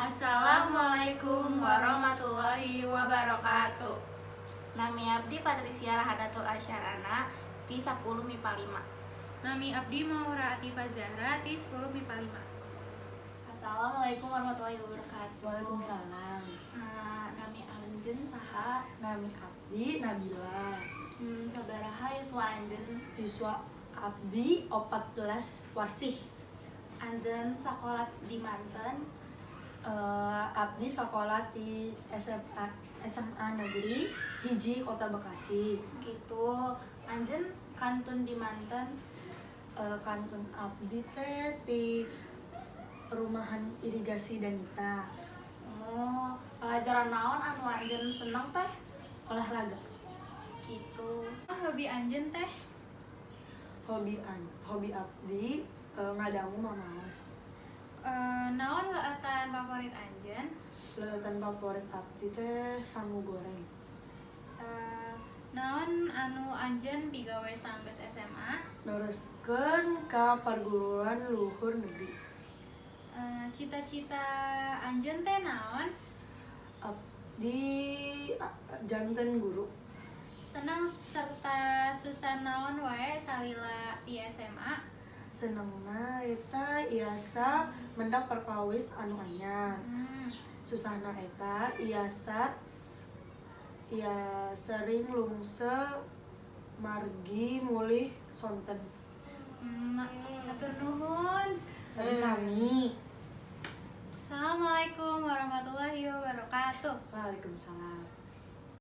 Assalamualaikum warahmatullahi wabarakatuh. Nami abdi Patricia Rahadatul Asyarana ti 10 MIPA 5. Nami abdi Maura Atifa Zahra ti 10 MIPA 5. Assalamualaikum warahmatullahi wabarakatuh. Waalaikumsalam. Nah, nami anjeun saha? Nami abdi Nabila. Sabaraha yuswa anjeun? Yuswa abdi 14 warsih. Anjeun sakola di manten? Abdi sekolah di SMA SMA Negeri 1 Kota Bekasi. Gitu. Anjeun kantun di manten? Kantun abdi teh di Perumahan Irigasi Danita. Oh, pelajaran naon anu anjeun seneng teh? Olahraga. Gitu. Hobi anjeun teh? Hobi abdi ngadangu mamaos. Naon leueutan favorit anjeun? Leueutan favorit abdi teh sangu goreng. Naon anu anjeun pigawe sanggeus SMA? Neruskeun ka perguruan luhur negeri. Cita-cita anjeun teh naon? Abdi janten guru. Senang serta susah naon wae salila di SMA? Senengna eta iasa mendak perkawis anu anyar. Susahna eta iasa ya sering lungse margi mulih sonten. Hatur nuhun. Sami-sami. Assalamualaikum warahmatullahi wabarakatuh. Waalaikumsalam.